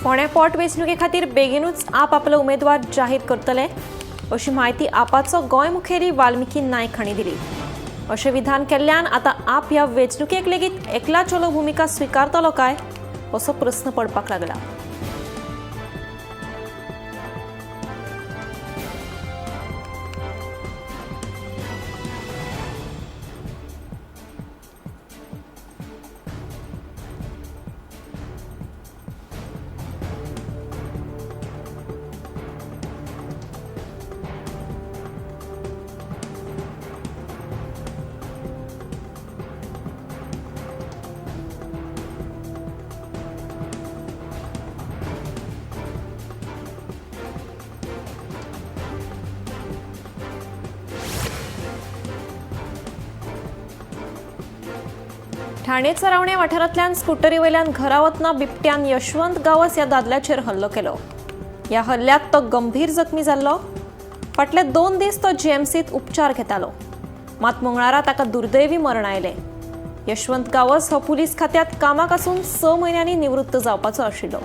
फोंड्या पोट वेंचणुके खातीर बेगीनूच आप आपलो उमेदवार जाहीर करतले अशी म्हायती आपाचो गोंय मुखेली वाल्मिकी नायक हांणी दिली। अशें विधान केल्ल्यान आतां आप ह्या वेंचणुकेक लेगीत एकला चलो भुमिका स्विकारतलो काय असो प्रस्न पडपाक लागला। ठाणे चरावणे वाठारांतल्यान स्कुटरी वयल्यान घरा वतना बिबट्यान यशवंत गावस ह्या दादल्याचेर हल्लो केलो। ह्या हल्ल्यात तो गंभीर जखमी जाल्लो। फाटले 2 दीस तो जीएमसीत उपचार घेतालो, मात मंगळारा ताका दुर्दैवी मरण आयलें। यशवंत गावस हो पुलीस खात्यांत कामाक आसून 6 म्हयन्यांनी निवृत्त जावपाचो आशिल्लो।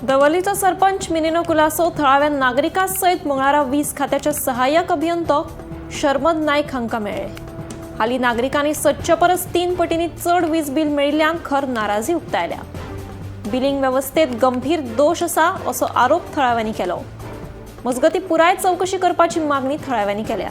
दवर्लीचो सरपंच मिनिनो कुलासो थळाव्या नागरिकां सयत मंगळारा वीज खात्याचे सहाय्यक अभियंतो शर्मद नायक हांकां मेळ्ळे। हालीं नागरिकांनी सदचे परस 3 पटींनी चड वीज बील मेळिल्ल्यान खर नाराजी उक्तायल्या। बिलिंग वेवस्थेत गंभीर दोश आसा असो आरोप थळाव्यांनी केलो। मजगतीं पुराय चवकशी करपाची मागणी थळाव्यांनी केल्या।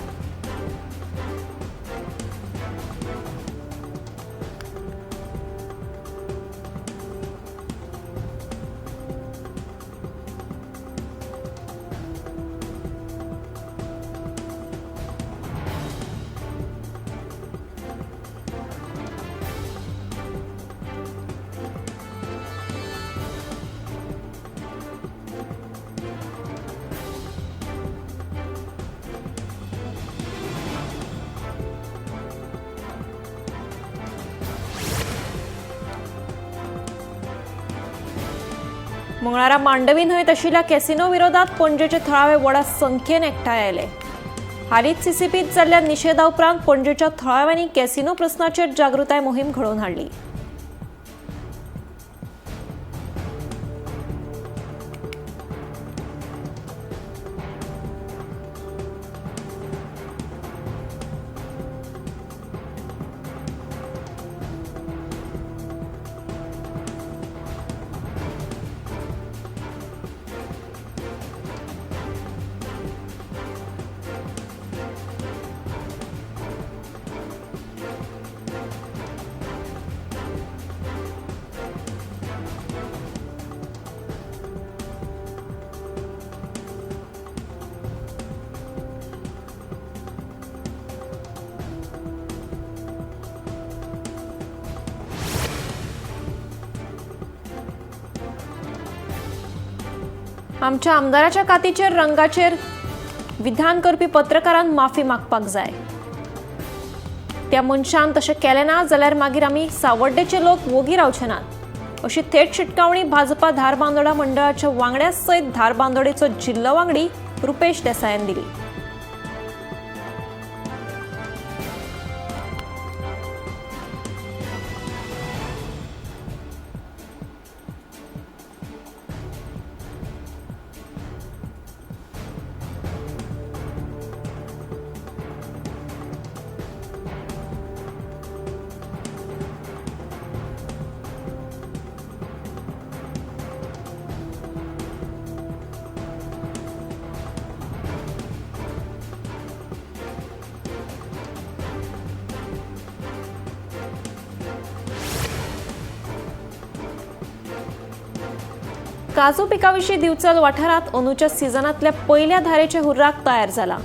मंगळारा मांडवी न्हंयेत आशिल्ल्या कॅसिनो विरोधात पणजेचे थळावे व्हडा संख्येन एकठांय आयले। हालींच सीसीपीत जाल्ल्या निशेधा उपरांत पणजेच्या थळाव्यांनी कॅसिनो प्रस्नाचेर जागृताय मोहीम घडोवन हाडली। आमच्या आमदाराच्या कातीचेर रंगाचेर विधान करपी पत्रकारांक माफी मागपाक जाय। त्या मनशान तशें केलें ना जाल्यार मागीर आमी सावड्डेचे लोक वोगी रावचे नात अशी थेट शिटकावणी भाजपा धारबांदोडा मंडळाच्या वांगड्या सयत धारबांदोडेचो जिल्लो वांगडी रुपेश देसायान दिली। काजू पिकाविशीं दिवचल वाठारांत अंदूच्या सिजनांतल्या पयल्या धारेचे हुर्राक तयार जाला.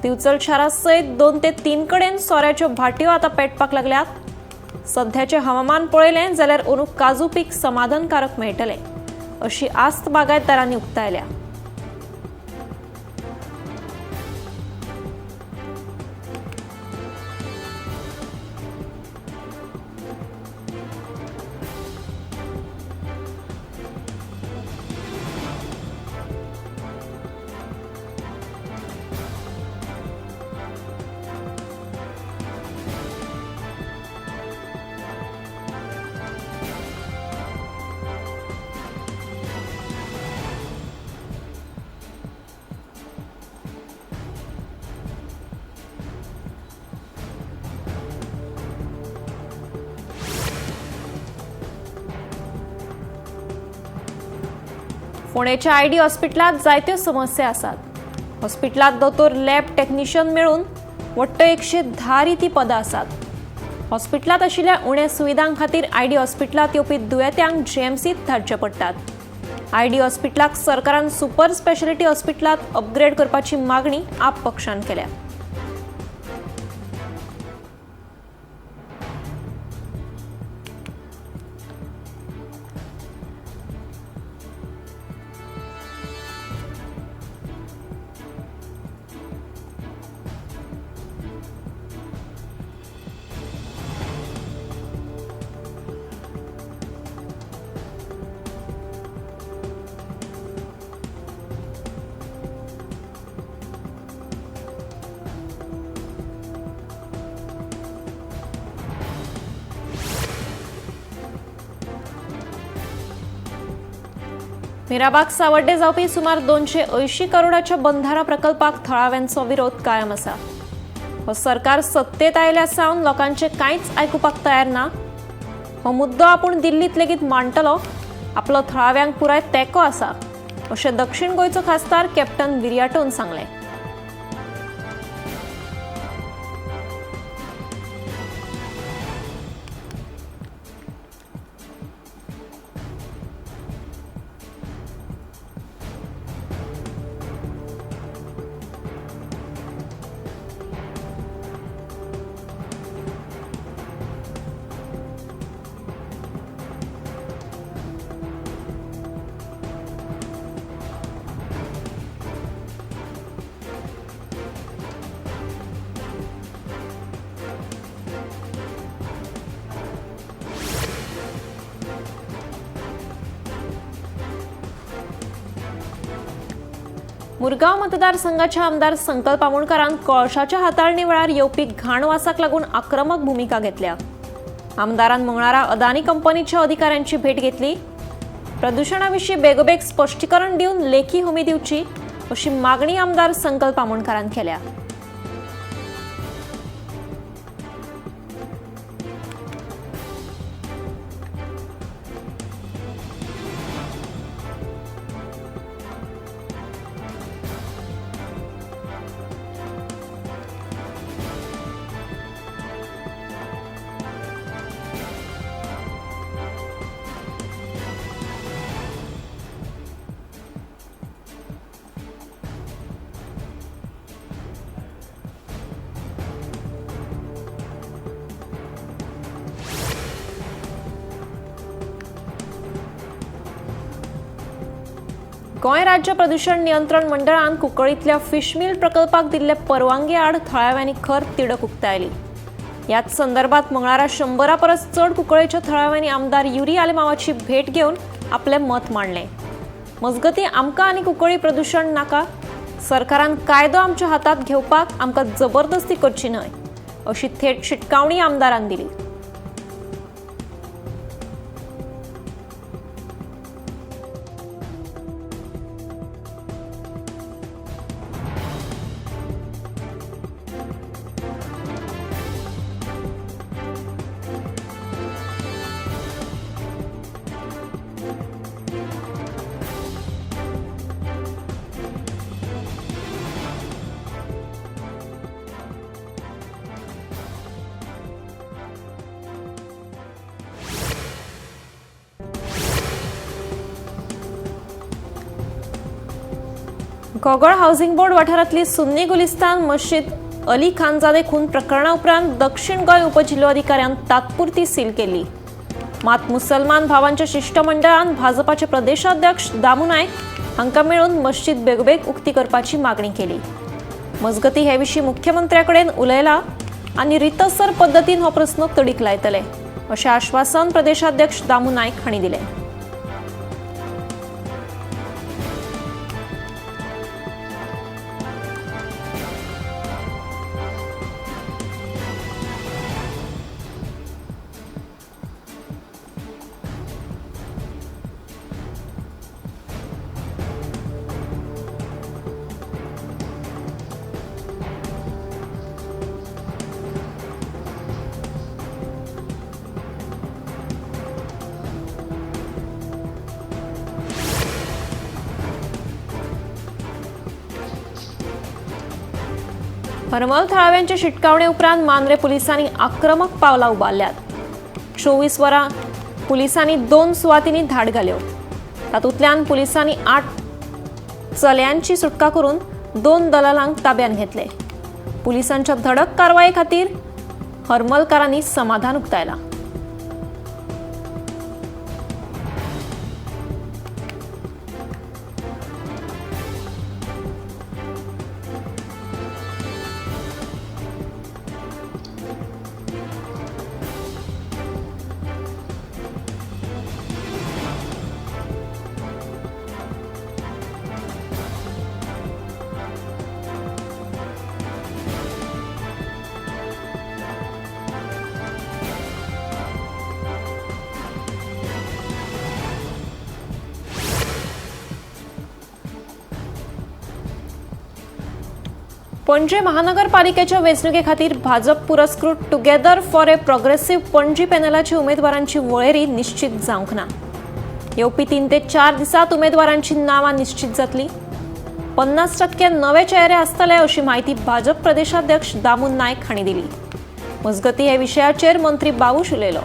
दिवचल शारा सयत 2 ते 3 कडेन सोऱ्याच्यो भाटयो आतां पेटपाक लागल्यात. सध्याचें हवामान पळयलें जाल्यार अंदू काजू पीक समाधानकारक मेळटलें अशी आस्त बागायतदारांनी उक्तायल्या. फोंडेच्या आयडी हॉस्पिटलांत जायत्यो समस्या आसात. हॉस्पिटलांत दोतोर, लॅब टेक्निशियन मेळून वट्ट 110 रिती पदां आसात. हॉस्पिटलांत आशिल्ल्या उण्या सुविधां खातीर आयडी हॉस्पिटलांत येवपी दुयेंत्यांक जीएमसींत धाडचे पडटात. आयडी हॉस्पिटलाक सरकारान सुपर स्पेशालिटी हॉस्पिटलांत अपग्रेड करपाची मागणी आप पक्षान केल्या. मिराबाग सावड्डे जावपी सुमार 280 करोडाच्या बंधारा प्रकल्पाक थळाव्यांचो विरोध कायम आसा. हो सरकार सत्तेत आयल्या सावन लोकांचे कांयच आयकुपाक तयार ना. हो मुद्दो आपूण दिल्लीत लेगीत मांडटलो, आपलो थळाव्यांक पुराय तेंको आसा अशें दक्षिण गोंयचो खासदार कॅप्टन विरियाटोन सांगलें. मुरगांव मतदारसंघाच्या आमदार संकल्प आमोणकारान कळशाच्या हाताळणी वेळार येवपी घाण वासाक लागून आक्रमक भूमिका घेतल्या. आमदारान मंगळारा अदानी कंपनीच्या अधिकाऱ्यांची भेट घेतली. प्रदूषणाविशीं बेगोबेग स्पश्टीकरण दिवन लेखी हमी दिवची अशी मागणी आमदार संकल्प आमोणकारान केल्या. गोंय राज्य प्रदूषण नियंत्रण मंडळान कुंकळींतल्या फिशमिल प्रकल्पाक दिल्ले परवानगे आड थळाव्यांनी खर तिडक उक्तायली. ह्याच संदर्भात मंगळारा 100 परस चड कुंकळेच्या थळाव्यांनी आमदार युरी आलेमावाची भेट घेवन आपलें मत मांडलें. मजगतीं, आमकां आनी कुंकळी प्रदूषण नाका, सरकारान कायदो आमच्या हातांत घेवपाक आमकां जबरदस्ती करची न्हय अशी थेट शिटकावणी आमदारान दिली. कोगळ हाऊसिंग बोर्ड वाठारांतली सुन्नी गुलिस्तान मशीद अली खानजादे खून प्रकरणा उपरांत दक्षिण गोंय उपजिल्होधिकाऱ्यान तात्पुरती सील केली। मात मुसलमान भावांच्या शिष्टमंडळान भाजपाचे प्रदेशाध्यक्ष दामू नायक हांकां मेळून मस्जिद बेगोबेग उक्ती करपाची मागणी केली। मजगती हे विशीं मुख्यमंत्र्याकडेन उलयला आनी रितसर पद्दतीन हो प्रस्न तडीक लायतले अशें आश्वासन प्रदेशाध्यक्ष दामू नायक हांणी दिलें। हरमल थळाव्यांचे शिटकावणे उपरांत मांद्रे पुलिसांनी आक्रमक पावलां उबारल्यात। 24 वरां पुलिसांनी 2 सुवातींनी धाड घाल्यो। तातूंतल्यान पुलिसांनी 8 चल्यांची सुटका करून 2 दलालांक ताब्यांत घेतले। पुलिसांच्या धडक कारवाये खातीर हरमलकारांनी समाधान उक्तायलां। पणजे महानगरपालिकेच्या वेंचणुके खातीर भाजप पुरस्कृत together for a progressive Panaji पॅनलाची उमेदवारांची वळेरी निश्चित जावंक ना। येवपी 3 ते 4 दिसांत उमेदवारांची नांवां निश्चित जातली। 50% नवे चेहरे आसतले अशी म्हायती भाजप प्रदेशाध्यक्ष दामू नायक हांणी दिली। मजगती हे विशयाचेर मंत्री बाबूश उलयलो।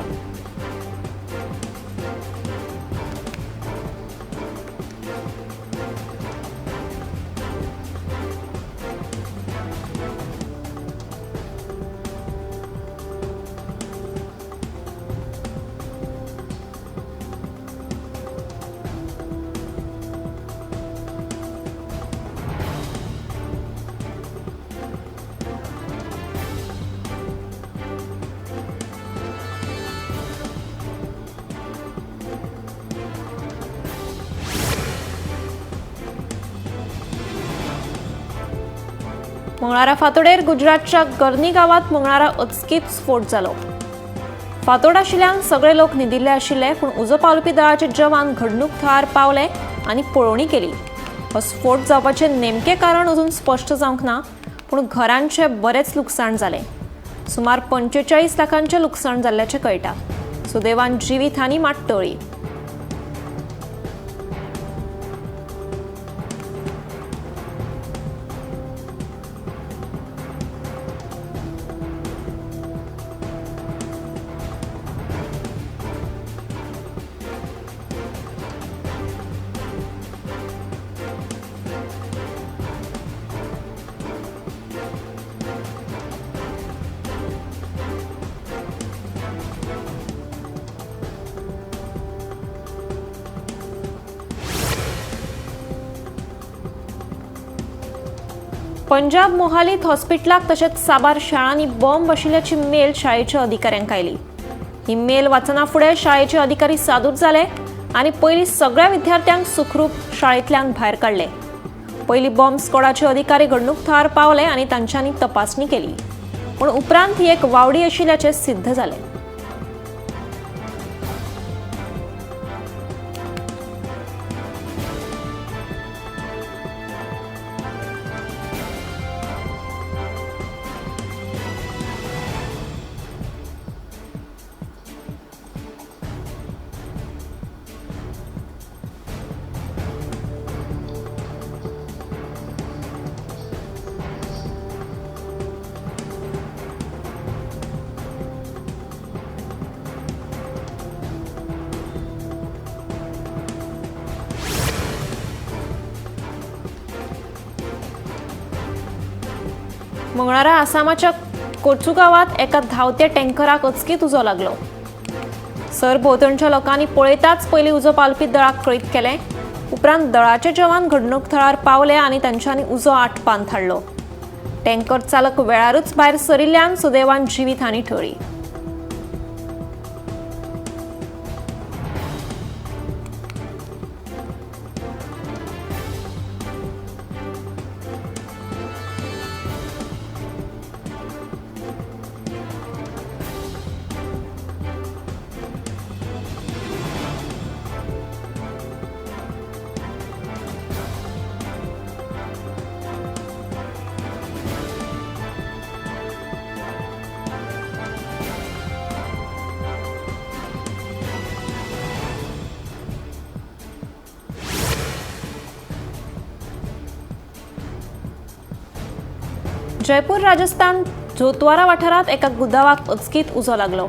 मंगळारा फातोडेर गुजरातच्या गर्नी गांवांत मंगळारा अचकीत स्फोट जालो। फातोड आशिल्ल्यान सगळे लोक न्हिदिल्ले आशिल्ले, पूण उजो पालोवपी दळाचे जवान घडणूक थळार पावले आनी पळोवणी केली। हो स्फोट जावपाचें नेमकें कारण अजून स्पश्ट जावंक ना, पूण घरांचें बरेंच लुकसाण जालें। सुमार 45 लाखांचें लुकसाण जाल्ल्याचें कळटा। सुदैवान जिवीत हानी मात टळ्ळी। पंजाब मोहालीत हॉस्पिटलाक तशेंच साबार शाळांनी बॉम्ब आशिल्ल्याची मेल शाळेच्या अधिकाऱ्यांक आयली। ही मेल वाचना फुडें शाळेचे अधिकारी सादूर जाले आनी पयलीं सगळ्या विद्यार्थ्यांक सुखरूप शाळेंतल्यान भायर काडले। पयलीं बॉम्ब स्क्वॉडाचे अधिकारी घडणूक थळार पावले आनी तांच्यांनी तपासणी केली, पूण उपरांत ही एक वावडी आशिल्ल्याचें सिद्ध जालें। मंगळारा आसामाच्या कोचुगावात एका धांवत्या टँकराक अचकीत उजो लागलो. सरभोंवतणच्या लोकांनी पळयताच पयलीं उजो पालपी दळाक कळीत केलें. उपरांत दळाचे जवान घडणूक थळार पावले आनी तांच्यांनी उजो आटपांत हाडलो. टँकर चालक वेळारूच भायर सरिल्ल्यान सुदैवान जिवीत हानी टळ्ळी. जयपूर राजस्थान जोतवारा वाठारात एका गुदावाक अचकीत उजो लागलो.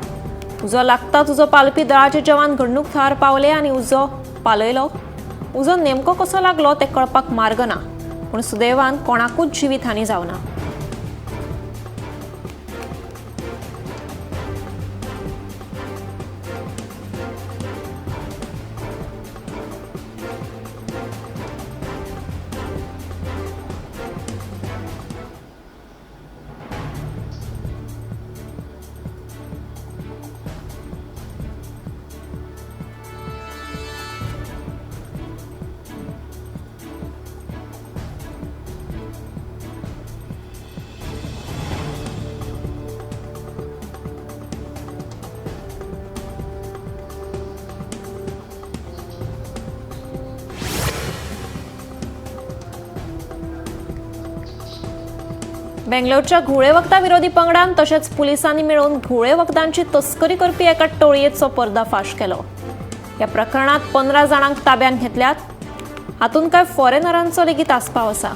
उजो लागताच उजो पालपी दळाचे जवान घडणूक थळार पावले आनी उजो पालयलो. उजो नेमको कसो लागलो ते कळपाक मार्ग ना, पूण सुदैवान कोणाकूच जिवीत हानी जावना. बेंगलोरच्या घुळे वखदां विरोधी पंगडान तशेंच पुलिसांनी मेळून घुळे वखदांची तस्करी करपी एका टोळयेचो पर्दाफाश केलो. ह्या प्रकरणात 15 जाणांक ताब्यांत घेतल्यात. हातूंत कांय फॉरेनरांचो लेगीत आस्पाव आसा.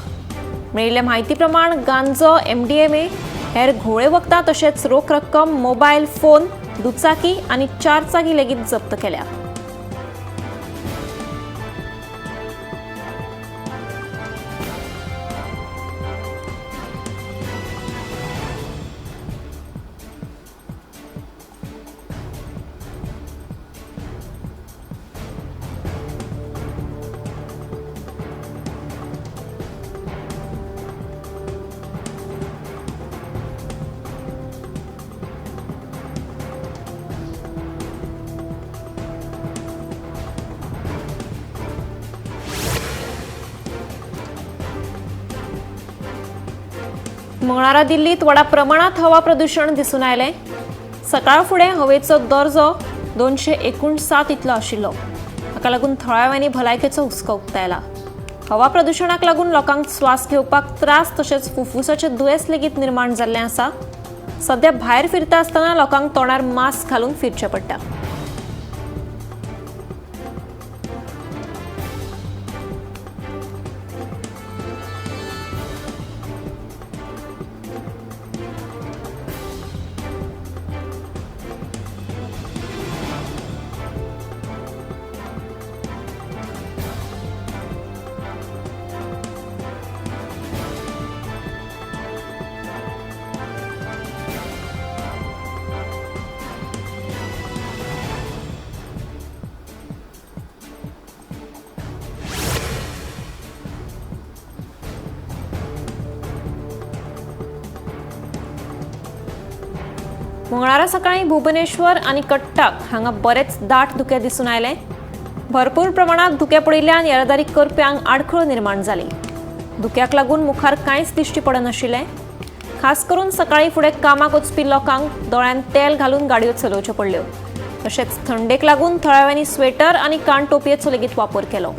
मेळिल्ले म्हायती प्रमाण गांजो, MDMA, हेर घुळे वखदां तशेंच रोख रक्कम, मोबायल फोन, दुचाकी आनी चारचाकी लेगीत जप्त केल्या. मंगळारा दिल्लीत व्हडा प्रमाणात हवा प्रदूषण दिसून आयलें. सकाळ फुडें हवेचो दर्जो 259 इतलो आशिल्लो. हाका लागून थळाव्यांनी भलायकेचो हुस्को उक्तायला. हवा प्रदूषणाक लागून लोकांक श्वास घेवपाक त्रास तशेंच फुफ्फुसाचे दुयेंस लेगीत निर्माण जाल्लें आसा. सद्या भायर फिरता आसतना लोकांक तोंडार मास्क घालून फिरचें पडटा. मंगळारा सकाळी भुवनेश्वर आनी कट्टाक हांगा बरेच दाट धुके दिसून आयले. भरपूर प्रमाणात धुके पडिल्ल्यान येरादारी करप्यांक आडखळ निर्माण जाली. धुक्याक लागून मुखार कांयच दिश्टी पडनाशिल्लें. खास करून सकाळी फुडें कामाक वचपी लोकांक दोळ्यांत तेल घालून गाडयो चलोवच्यो पडल्यो. तशेंच थंडेक लागून थळाव्यांनी स्वेटर आनी कान टोपयेचो लेगीत वापर केलो.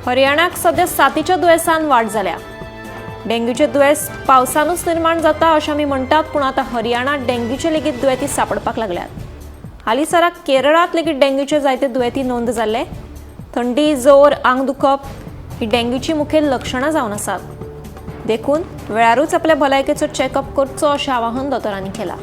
हरियाणाक सध्या साथीच्या दुयेंसान वाड जाल्या. डेंग्यूचे दुयेंस पावसानूच निर्माण जाता अशें आमी म्हणटात, पूण आतां हरियाणात डेंग्यूचे लेगीत दुयेंती सांपडपाक लागल्यात. हालींसराक केरळांत लेगीत डेंग्यूचे जायते दुयेंती नोंद जाल्ले. थंडी, जोर, आंग दुखप ही डेंग्यूची मुखेल लक्षणां जावन आसात. देखून वेळारूच आपल्या भलायकेचो चॅकअप करचो अशें आवाहन दोतोरांनी केलां.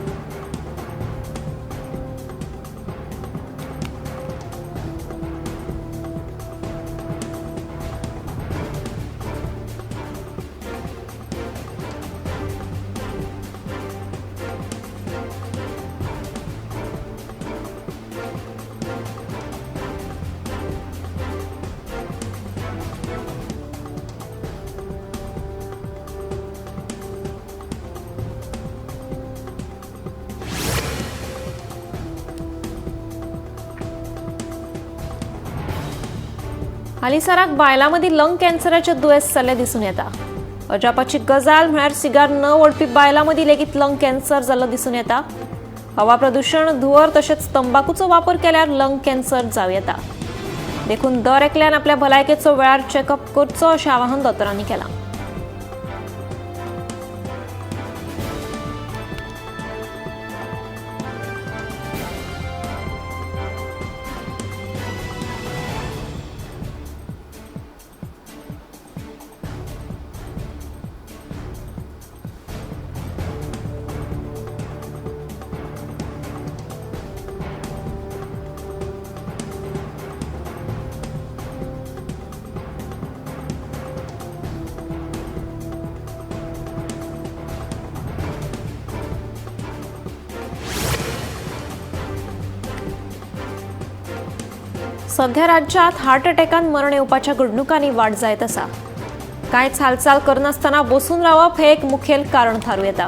हालींसराक बायलां मदीं लंग कॅन्सराचें दुयेंस जाल्लें दिसून येता. अजापाची गजाल म्हळ्यार सिगार न ओडपी बायलां मदीं लेगीत लंग कॅन्सर जाल्लो दिसून येता. हवा प्रदुशण, धुंवर तशेंच तंबाकूचो वापर केल्यार लंग कॅन्सर जावं येता. देखून दर एकल्यान आपल्या भलायकेचो वेळार चॅकअप करचो अशें आवाहन दोतोरांनी केलां. सध्या राज्यात हार्ट अटॅकान मरण येवपाच्या घडणुकांनी वाड जायत आसा. कांयच हालचाल करनासतना बसून रावप हें एक मुखेल कारण थारूं येता.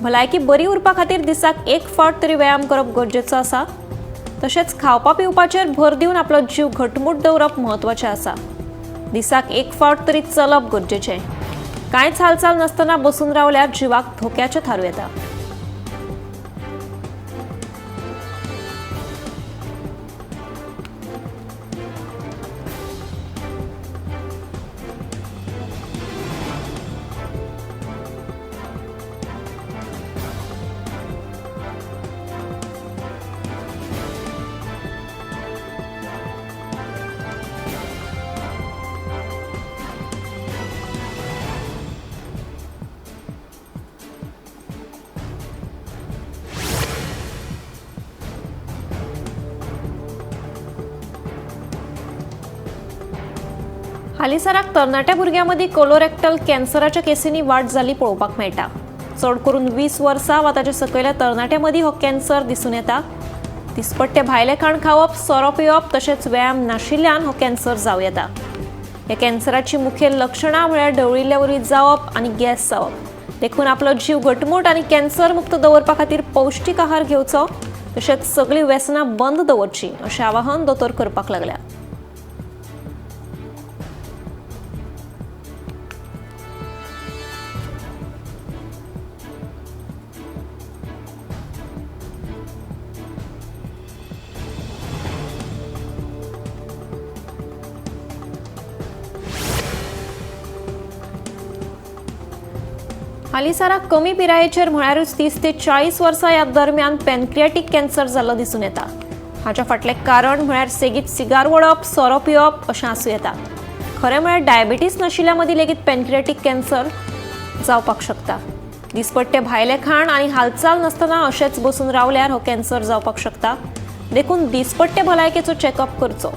भलायकी बरी उरपा खातीर दिसाक एक फावट तरी व्यायाम करप गरजेचो आसा. तशेंच खावपा पिवपाचेर भर दिवन आपलो जीव घटमूट दवरप म्हत्वाचें आसा. दिसाक एक फावट तरी चलप गरजेचें. कांयच हालचाल नासतना बसून रावल्यार जिवाक धोक्याचें थारूं येता. हालींसराक तरणाट्या भुरग्यां मदीं कोलोरेक्टल कॅन्सराच्या केसींनी वाड जाल्ली पळोवपाक मेळटा. चड करून 20 वर्सां वा ताचे सकयल्या तरणाट्यां मदीं हो कॅन्सर दिसून येता. दिसपट्टे भायलें खाण खावप, सोरो पिवप तशेंच व्यायाम नाशिल्ल्यान हो कॅन्सर जावं येता. ह्या कॅन्सराची मुखेल लक्षणां म्हळ्यार ढवळिल्ले वरी जावप आनी गॅस जावप. देखून आपलो जीव घटमूट आनी कॅन्सर मुक्त दवरपा खातीर पौश्टीक आहार घेवचो तशेंच सगळीं व्यसनां बंद दवरचीं अशें आवाहन दोतोर करपाक लागल्या. हालींसराक कमी पिरायेचेर म्हळ्यारूच 30 ते 40 वर्सां ह्या दरम्यान पॅनक्रियाटीक कॅन्सर जाल्लो दिसून येता. हाच्या फाटलें कारण म्हळ्यार सेगीत सिगार ओडप, सोरो पिवप अशें आसूं येता. खरें म्हळ्यार डायबिटीस नाशिल्ल्या मदीं लेगीत पॅनक्रियाटीक कॅन्सर जावपाक शकता. दिसपट्टे भायलें खाण आनी हालचाल नासतना अशेंच बसून रावल्यार हो कॅन्सर जावपाक शकता. देखून दिसपट्टे भलायकेचो चॅकअप करचो.